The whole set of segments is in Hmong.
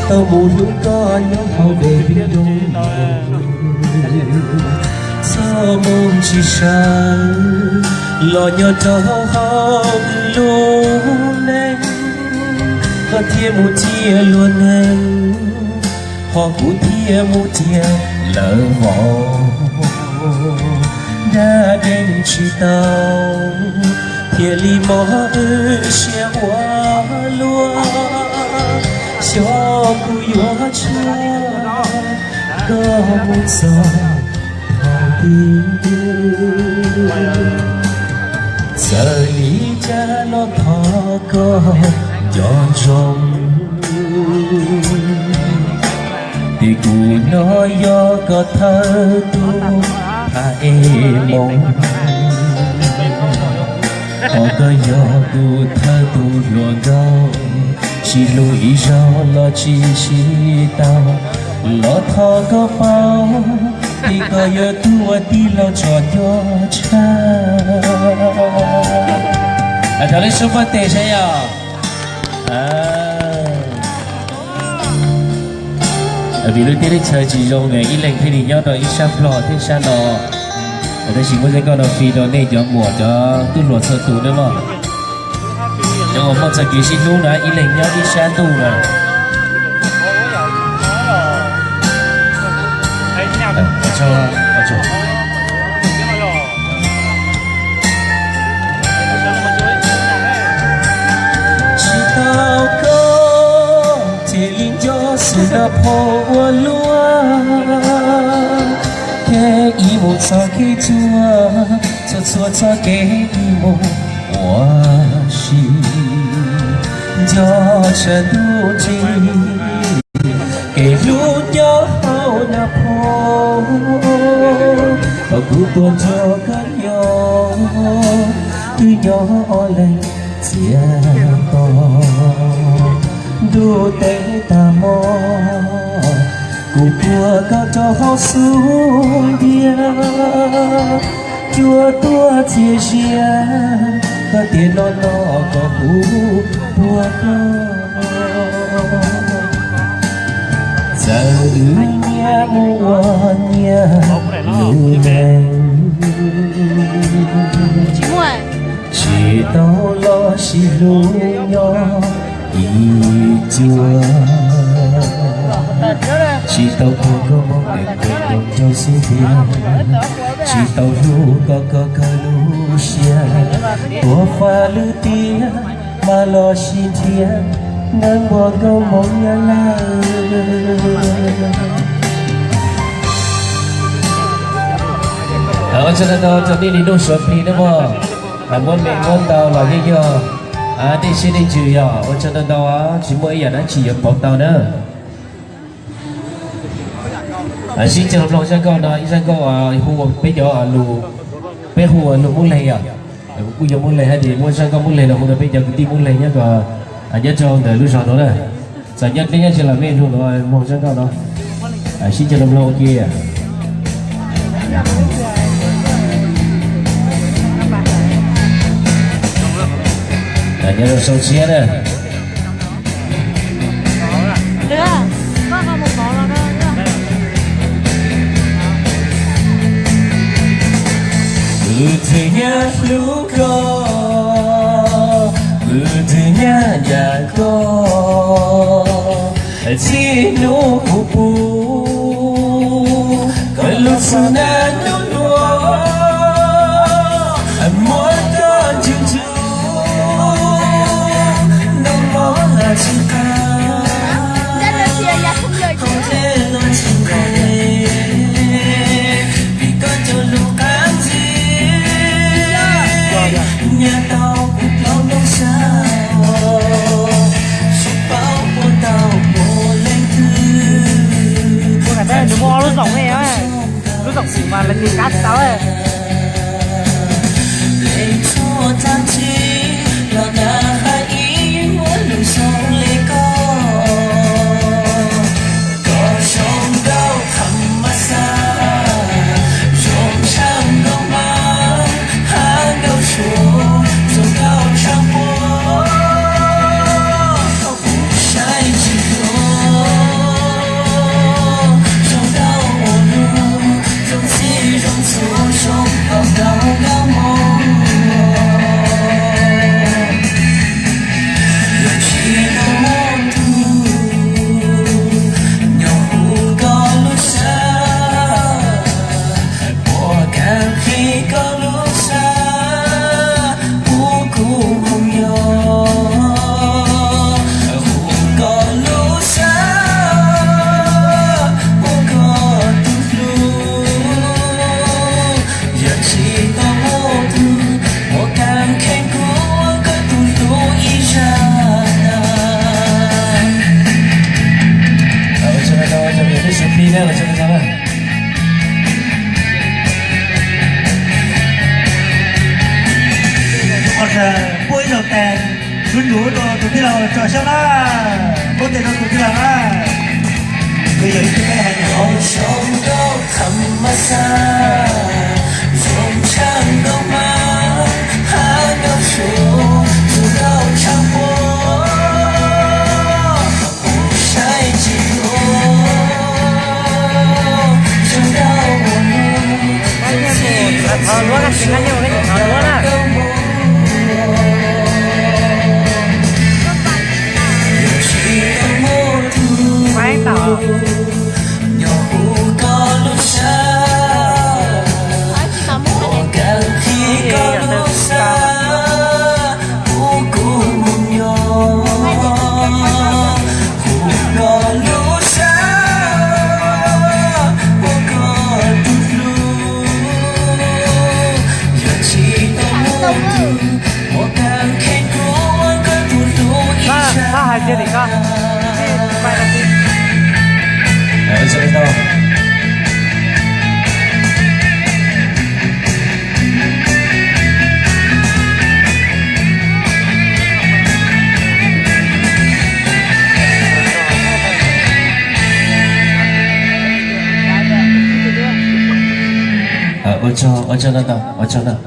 tau mus hlub koj nyob hauv peb nroog, txoj moo tsis sawv los nyob rau hauv lub neej, koj thiaj mus ciaj luag neeg, ho kuv thiaj mus ciaj lawv vauv. Dab neeg tsis tau, thiaj li mob wb siab ua luaj, xyov kuv yuav tshuaj koj mus txog thaum twg. Txawm li cas los thov koj nco ntsoov, tias kuv no yog koj thawj tug phaj ej moo, ho koj yog kuv thawj tug hluas nkauj, sib hlub ib zaug los tsis sib tau, los thov koj paub, tias koj yog tus uas tij laug tsom nco tshaj. Thov leej sub pab tes saib yog. Vim lub teb lub chaw tsis zoo, ib leeg thiaj li nyob rau ib sab Nplog thiab sab no. Tab sis muab zaj nkauj no fij rau nej cov muam cov tub hluas txhua tus nawb mog. Cov uas muaj txoj kev sib hlub na ib leeg nyob ib sab ntuj na. Tsis tau koj thiaj li nco xwm nag phom ua luaj, kev ib mus txog kev tuag, txhua txhua txoj kev ib mus ua si, nco tshav ntuj nrig, kev hlub nyob hauv nag phom, thaum kuv tuaj nrog koj nyob, twb nyob ob leeg txias to. Ntuj teb tag hmo, kuv puag koj rau hauv xub ntiag, cua tuaj txias zias, koj tias no no kom kuv puag koj. Txawm wb nyias mus ua nyias lub neej, tsis tau los sib hlub nyob ib tsuag, tsis tau puag koj moo es koj moo rau xub ntiag, tsis tau hlub koj koj kawg lub siab, tuav faj lwm tiam mas los sib nrhiav, neeg npua nkauj Hmoob Nyab Laj. Ua tsaug ntau ntau rau nej li Nuj Suav Plig nawb mog, muab me muab ntau los yeej yog nej siab nej ntsws yog ua tsaug ntau ntau, tsis muaj ib yam dab tsi yuav pauv tau na. Sib cog mloog zaj nkauj no ib zaj nkauj hu peb cov, peb hu ua lus Moob Leeg yom. Kuv kuj yog Moob Leeg hais tias muaj zaj nkauj Moob Leeg los hu rau peb cov kwv tij Moob Leeg nyob ko, nyob rau ntawm lub zos no na. Txawm nyob deb nyob ze los mej hlub no mloog zaj nkauj no, sib cog mloog ua ke. Nyob rau sau tshiab na. Kuv twb nyab hlub koj, kuv twb nyab nyiam koj, txij hnub kuv pub koj lub xub nag ntuj luag, muab koj ntsug ntsug noj mov los tsis qab, hauv dlej los tsis nqes, vim koj cov lus qab ntxim nyiam tau kuv plaub nplooj siab, tsis paub puas tau puas leej twg. Lub zoom mas lawv tis kab tsis tau. Leej twg tag nrho los dag hais ib muaj lus zoo li koj, koj zoo nkauj qhov mas xav, zoo tshaj nkauj mas hab nkauj suav, zoo nkauj tshaj npua, koj kuv saib tsis dua. Tus tij laug tso xyoob na, pub tes rau tus tij laug na. Tus yawm ib tug peb hais nyob. Thov duab na, thov duab na. Faib tau. Koj, koj hais tiag tim koj. Ua tsaug, ua tsaug ntau, ua tsaug ntau.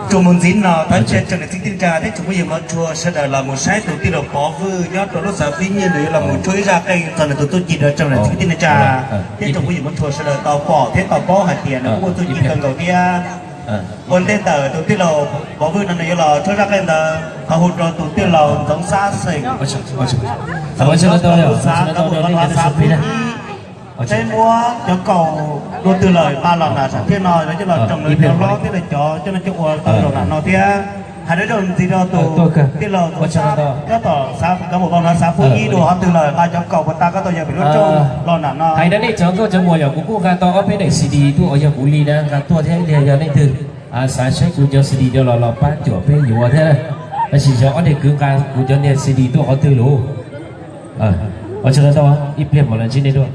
Tsoom mus ntxiv no thov caw tsoom niam txiv kwv tij neej tsa thiab tsoom phooj ywg hmov tshua sawv daws los mus saib tus tij laug Pov Vwj nyob rau lub xav Fib Nyiaj, nws yuav los mus tshuab ib zaj qeej txog nws tus txuj ci rau tsoom niam txiv kwv tij neej tsa thiab tsoom phooj ywg hmov tshua sawv daws tau pom thiab tau paub hais tias nws kuj muaj txuj ci kawg nkaus thiab. Ua ntej ntawm tus tij laug Pov Vwj no nws yuav los tshuab zaj qeej ntawd, thov hu rau tus tij laug Ntxoov Xab Xeem, xav kaum vaj xav pub ib, peb muab cov kaus dua twg lawm nqa los nram sam thiaj no, coj los roos nws cov hlob thiab cov coj no coj ua tau zaum nram no thiab. Hais dua ntxiv rau tus tij laug Ntxoov Xab, nyob tom xav kaum vaj no xav pub ib dua, qhov twg lawm nqa cov kaus puas tas koj tau yog pem lub rooj los nram no. Hais rau nej cov nkauj cov muam, yog kuv kuj nqa tau ob peb daim C D tuaj uas yog kuv li na, nqa tuaj thiab, yog nej twg xav saib kuv cov C D rau los los pab cuam peb yuav thiab. Tab sis yog ob niag kwv nqa kuv cov niag C D tuaj qhov twg lauj? Ua tsaug ntau, ib pliag mam los ntsib nej dua.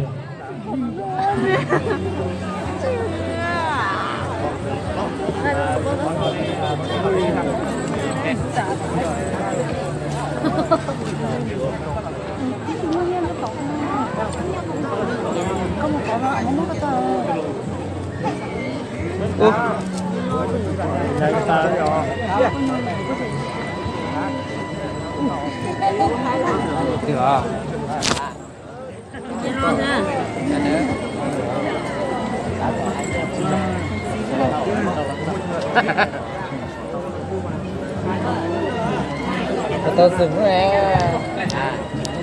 Tao dừng cái này.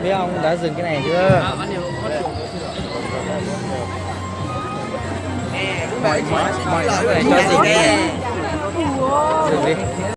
Biết ông đã dừng cái này chưa? Mày, mày, mày, mày cho dừng cái này. Dừng đi.